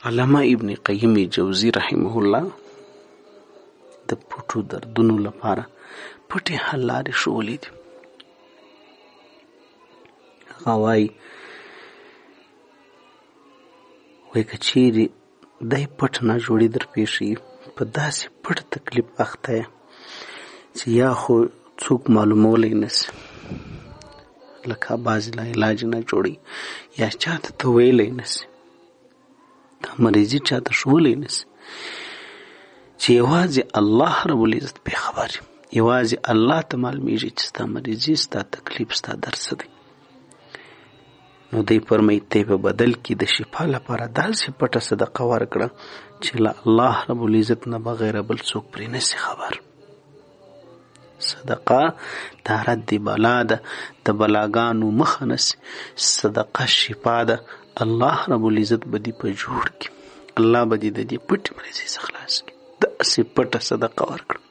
علامه ابن قیم جوزی رحمه الله د پټو دردونو لپاره پټې حل لارې ښوولې دي. هغه وایي، وایي که چیرې دی پټ ناجوړي در پېښوي، په داسې پټ تکلیف اخته یې چې یا خو څوک معلومولی نه شي، لکه بعضې لا علاج نه جوړوي، یا چاته ته ویلی نه شي، دا مریضي چاته ښوولی نه شي، چې یوازې الله رب العزت پرې خبر وي، یوازې الله ته معلومیږي چې ستا مریضي، ستا تکلیف، ستا درد څه دی. نو دی فرمایي ته په بدل کې د شفا لپاره داسې پټه صدقه ورکړه چې له الله رب العزت نه بغیر بل څوک پرې نه شي خبر. صدقه دا رد بلا ده، د بلاګانو مخه نسي. صدقه شفا ده، الله رب العزت به دې په جوړ کړي، الله به دې د دې پټې مریضۍ څخه خلاص کړي. داسې پټه صدقه ورکړه.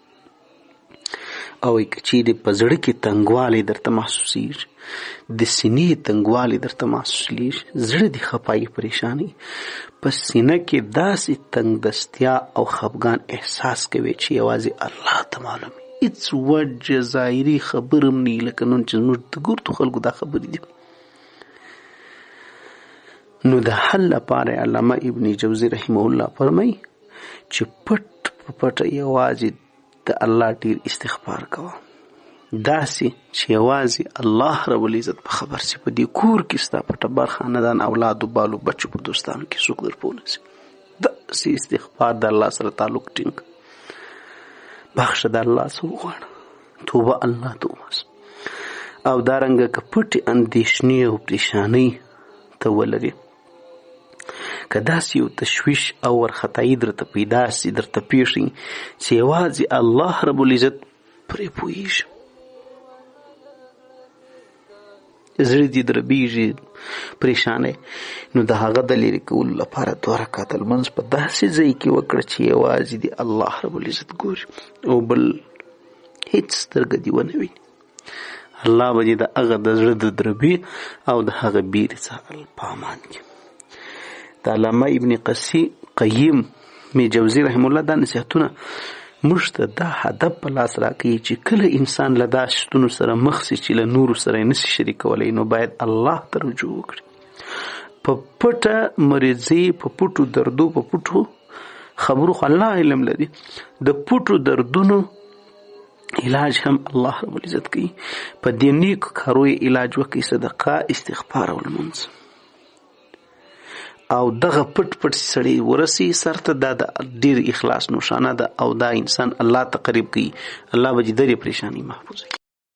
او که چیرې په زړه کې تنګوالی درته محسوسیږي، د سینې تنګوالی درته محسوسیږي، زړه دې خفایي پریشاني، په سینه کې داسې تنګدستیا او خفګان احساس کوي چې یوازې الله ته معلوم، هیڅ وجه ظاهري خبر هم نه، لکه نن چې زموږ د ګردو خلکو دا خبرې دي. نو د حل لپاره علامه ابن جوزي رحمه الله فرمایي چې پټ په پټه یوازې د الله ډیر استغفار کوه، داسې چې یوازې الله رب العزت په خبر سي، په دې کور کې ستا په ټبر، خاندان، اولادو، بالو، بچو، په دوستانو کې څوک در پوه نه سي. داسې استغفار د الله سره تعلق ټینګ، بخښه د الله څخه وغواړه، توبه الله ته وباسه. او دارنګه که پټې اندېښنې او پریشانۍ ته ولرې، که داسې یو تشویش او ورخطایي درته پیدا سي، درته پېښ شي چې یوازې الله رب العزت پرې پوهېږي، زړه دې دربېږي، پریشانه، نو د هغه د لیرې کولو لپاره دوه رکعته لمونځ په داسې ځای کې وکړه چې یوازې دې الله رب العزت ګوري او بل هیڅ سترګه دې ونه ویني. الله به دې د هغه د زړه د دربي او د هغه بیرې څخه په امان کړي. د علامه ابن قسی قیم می جوزي رحم الله دا نصیحتونه موږ ته دا هدف په لاس راکوي چې کله انسان له داسې ستونو سره مخ سي چې له نورو سره یې نسي شریکولی، نو باید الله ته رجوع وکړي. په پټه مریضي، په پټو دردو، په پټو خبرو خو الله علم لري، د پټو دردونو علاج هم الله رب العزت کوي. په دې نیکو کارو یې علاج وکړي، صدقه، استغفار او لمونځ. او دغه پټ پټ سړی ورسي سرته، دا د ډیر اخلاص نښانه ده او دا انسان الله ته قریب کوي. الله به دې درې پریشانۍ محفوظ کړي.